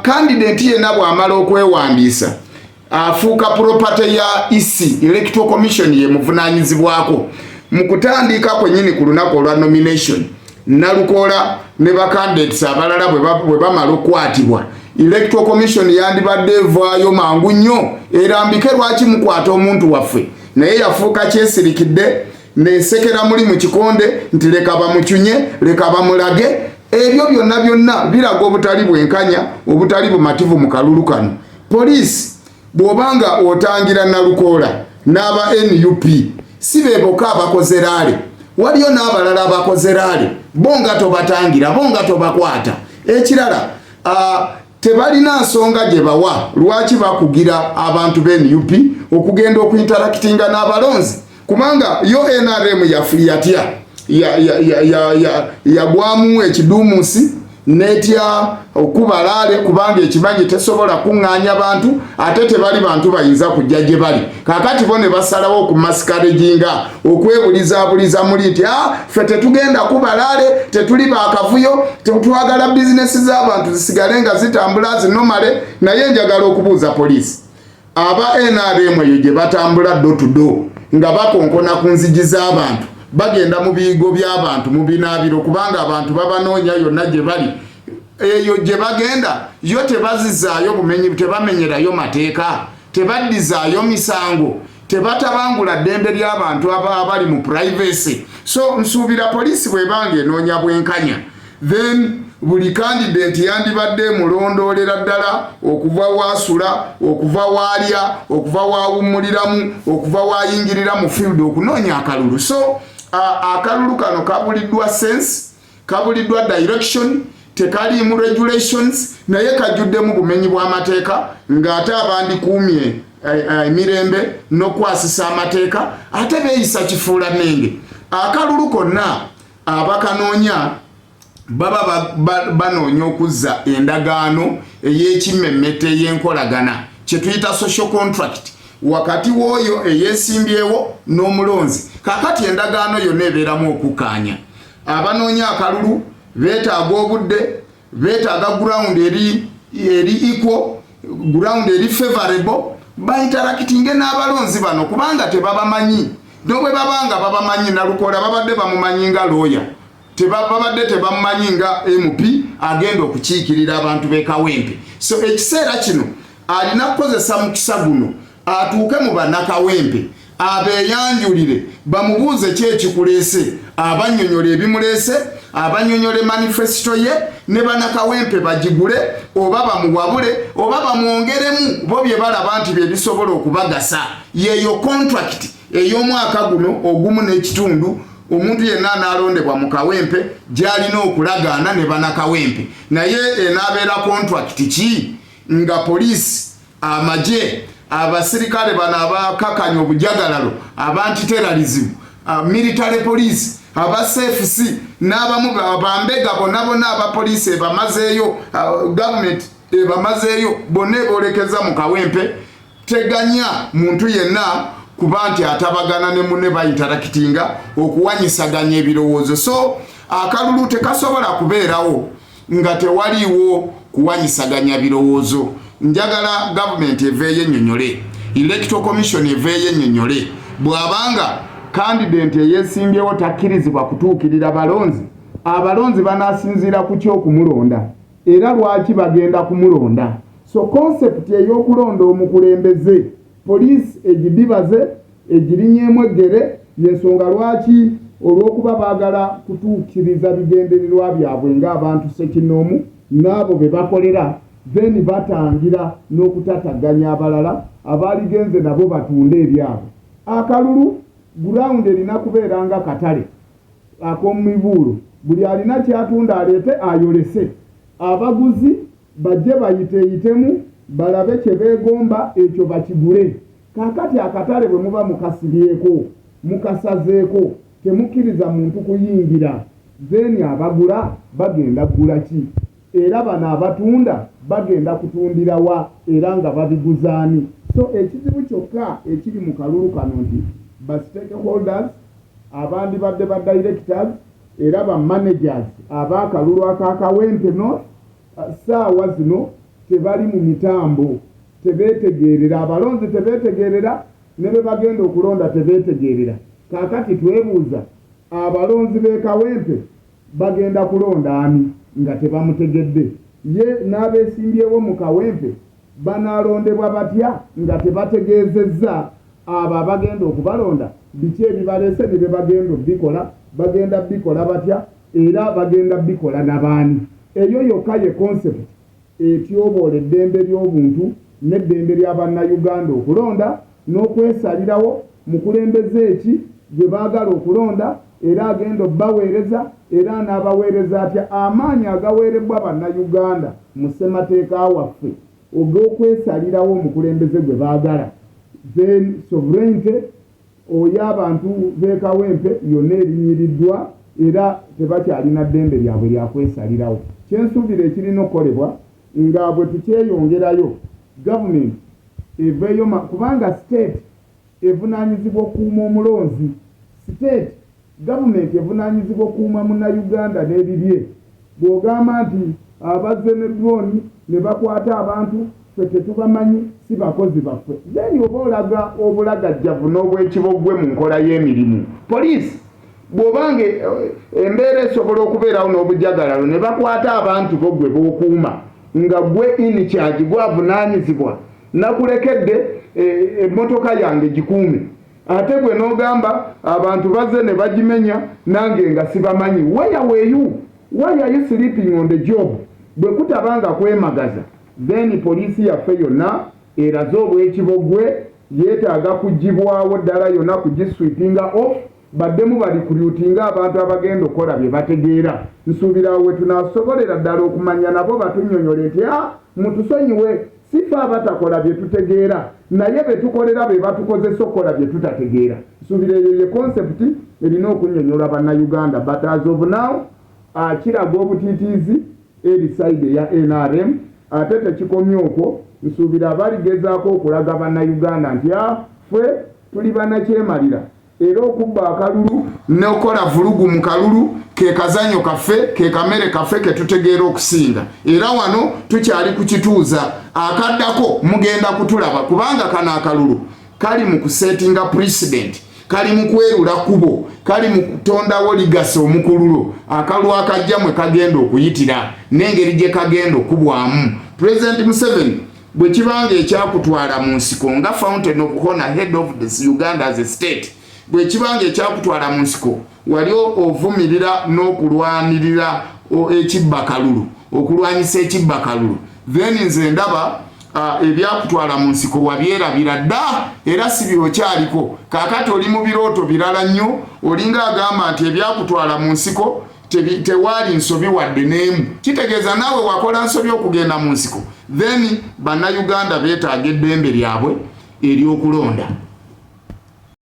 Candidate yenna bw'amala okwewandiisa afuuka property ya EC, Electoral Commission ye muvunaanyizibwako. Mu kutandika kwennyini ku lunaku olwa nomination, Nalukoola ne bacandidates abalala bwe bamala okukwatibwa, Electoral Commission yandibadde evaayo mangu nnyo erambike lwaki mukwata omuntu waffe. Naye yafuuka kyesirikidde nesekera muli mu kikonde nti leka bamucunye, leka bamulage. Ebyo byonna byonna biraga obutali bwenkanya, obutali bumativu mu kalulu kano. Poliisi, bw'obanga otangira Nalukoola n'aba NUP, si be bokka abakoze rally, waliyo n'abalala abakoze rally, bo nga tobatangira, bo nga tobakwata. Ekirala, tebalina nsonga gye bawa lwaki bakugira abantu be NUP okugenda okuinteractinga n'abalonzi, kubanga yo NRM yatya, yagwamu ekiduumusi netya okuba rally, kubanga ekimanyi tesobola kuŋŋaanya bantu, ate tebali bantu bayinza kujja gye bali. Kaakati bo ne basalawo okumasqueradinga, okwebulizaabuliza muli nti a ffe tetugenda kuba rally, tetuli bakavuyo, tetwagala bizinesi z'abantu zisigale nga zitambula zinomale. Naye njagala okubuuza poliisi, aba NRM eyo gye batambula door to door nga bakonkona ku nzigi z'abantu, bagenda mu biyigo by'abantu, mu binaabiro, kubanga abantu babanoonya yonna gye bali, eyo gye bagenda yo tebazizaayo bumenyi, tebamenyerayo mateeka, tebaddizaayo misango, tebatabangula ddembe ly'abantu abali mu privacy? So nsuubira poliisi bw'ebanga enoonya bwenkanya, then buli candidate yandibadde emulondoolera ddala okuva waasula, okuva waalya, okuva waawummuliramu, okuva waayingirira mu field okunoonya akalulu. So akalulu kano kabuliddwa sense, kabuliddwa direction, tekaliimu regulations, naye kajjuddemu bumenyi bw'amateeka, ng'ate abandikuumye emirembe n'okukwasisa amateeka ate beeyisa kifuula nnenge. Akalulu konna abakanoonya baba banoonya okuzza endagaano ey'ekimmemmette ey'enkolagana, kye tuyita social contract, wakati w'oyo eyeesimbyewo n'omulonzi. Kaakati endagaano yonna ebeeramu okukkaanya. Abanoonya akalulu beetaaga obudde, beetaaga ground eri equal, ground eri favorable, bainteractinge n'abalonzi bano, kubanga tebabamanyi. Nobwe baba nga babamanyi, Nalukoola babadde bamumanyi nga lawyer, babadde tebamumanyi nga MP agenda okukiikirira abantu b'e Kawempe. So ekiseera kino alina kukozesa mukisa guno atuuke mu bannakawempe, abeeyanjulire, bamubuuze ki ekikuleese, abannyonnyola ebimuleese, abannyonnyola manifesito ye, ne bannakawempe bagigule oba bamuwabule oba bamwongeremu bo bye balaba nti bye bisobola okubagasa. Yeeyo contract ey'omwaka guno ogumu n'ekitundu omuntu yenna anaalondebwa mu Kawempe gy'alina okulagaana ne bannakawempe. Naye enaabeera contract ki nga poliisi, amagye, abasirikale bano abakakanya obujagalalo, aba anti-terrorism, military police, aba CFC n'abamu bambega bonna bonna abapoliisi ebamazeeyo, gavumenti ebamazeeyo bonna, eboolekeza mu Kawempe, teganya muntu yenna kuba nti atabagana ne munne bainteractinga okuwanyisaganya ebirowoozo. So akalulu tekasobola kubeerawo nga tewaliiwo kuwanyisaganya birowoozo. Njagala gavumenti eveeyo ennyonnyole, Electoral Commission eveeyo ennyonnyole, bw'abanga candidate eyeesimbyewo takkirizibwa kutuukirira balonzi, abalonzi banaasinziira ku ki okumulonda, era lwaki bagenda kumulonda? So concept ey'okulonda omukulembeze poliisi egidibaze, egirinyeemu eggere. Yensonga lwaki, olw'okuba baagala kutuukiriza bigendererwa byabwe ng'abantu ssekinnoomu n'abo be bakolera, then batangira n'okutataganya abalala abaaligenze nabo batunde ebyabwe. Akalulu ground erina kubeera nga katale ak'omumibuulo, buli alina kyatunda aleete ayolese, abaguzi bajje bayiteeyitemu balabe kye beegomba, ekyo bakigule. Kaakati akatale bwe muba mukasibyeko, mukasazeeko, temukkiriza muntu kuyingira, then abagula bagenda kugula ki, era bano abatunda bagenda kutundira wa, era nga babiguzaani? So ekizibu kyokka ekiri mu kalulu kano nti ba stakeholders abandibadde ba directors era ba managers ab'akalulu aka Kawempe North Ssaawa zino tebali mu mitambo, tebeetegeerera, abalonzi tebeetegeerera, ne be bagenda okulonda tebeetegeerera. Kaakati twebuuza, abalonzi b'e Kawempe bagenda kulonda ani nga tebamutegedde? Ye n'abeesimbyewo mu Kawempe banaalondebwa batya nga tebategeezezza abo abagenda okubalonda biki ebibaleese ne bye bagenda obikola, bagenda bikola batya, era bagenda bikola na baani? Eyo yokka ye concept etyoboola eddembe ly'obuntu n'eddembe lya Bannayuganda okulonda n'okwesalirawo mukulembeze eki gwe baagala okulonda, era agenda obbaweereza, era anaabaweereza atya. Amaanyi agaweerebbwa Bannayuganda mu ssemateeka waffe og'okwesalirawo omukulembeze gwe baagala, then sovereignty oyo abantu b'e Kawempe yonna erinyiriddwa, era tebakyalina ddembe lyabwe lyakwesalirawo. Kyensuubira ekirina okukolebwa nga bwe tukyeyongerayo, gavumenti eveeyo, kubanga state evunaanyizibwa okukuuma omulonzi, state gavumenti evunaanyizibwa okukuuma Munnayuganda n'ebibye. Bw'ogamba nti abazze ne drone ne bakwata abantu, ffe tetubamanyi, si bakozi baffe, then oba olaga obulagajjavu n'obwekibogwe mu nkola y'emirimu. Poliisi bw'obanga embeera esobola okubeerawo n'obujagalalo ne bakwata abantu bo gwe b'okuuma, nga gwe in charge, gwavunaanyizibwa, nakulekedde emmotoka yange gikuume, ate gwe n'ogamba abantu bazze ne bagimenya nange nga sibamanyi, where were you? Why are you sleeping on the job? Bwe kutaba nga kwemagaza, then poliisi yaffe yonna eraze obwekibogwe, yeetaaga kugibwawo ddala yonna, kugisweepinga off, baddemu barecruitinga abantu abagenda okukola bye bategeera. Nsuubira we tunaasobolera ddala okumanya nabo batunnyonnyole nti a mutusonyiwe, si ffe abatakola bye tutegeera, naye be tukolera be batukozesa okukola bye tutategeera. Nsuubira eyo ye concept erina okunnyonnyolwa Bannayuganda, but as of now kiraga obutiitiizi eri side eya NRM. Ate tekikomye okwo, nsuubira baligezaako okulaga Bannayuganda nti a ffe tuli bannakyemalira, era okubba akalulu n'okukola vulugu mu kalulu ke kazanyo kaffe, ke kamere kaffe ke tutegeera okusinga. Era wano tukyali ku kituuza akaddako, mugenda kutulaba, kubanga kano akalulu kali mu kusettinga precedent, kali mu kwerula kubo, kali mu kutondawo legacy, omukululo akalulu akajja mwe kagenda okuyitira n'engeri gye kagenda okubwamu. President Museveni, bwe kibanga ekyakutwala mu nsiko nga fountain of honor, head of this Uganda as a state, bwe kibanga ekyakutwala mu nsiko wali ovumirira n'okulwanirira ekibba kalulu, okulwanyisa ekibba kalulu, then nze ndaba ebyakutwala mu nsiko wabyerabira dda, era si byokyaliko. Kaakati oli mu birooto birala nnyo, olinga agamba nti ebyakutwala mu nsiko tewaali nsobi wadde n'emu. Kitegeeza naawe wakola nsobi okugenda mu nsiko. Then Bannayuganda beetaaga eddembe lyabwe ery'okulonda.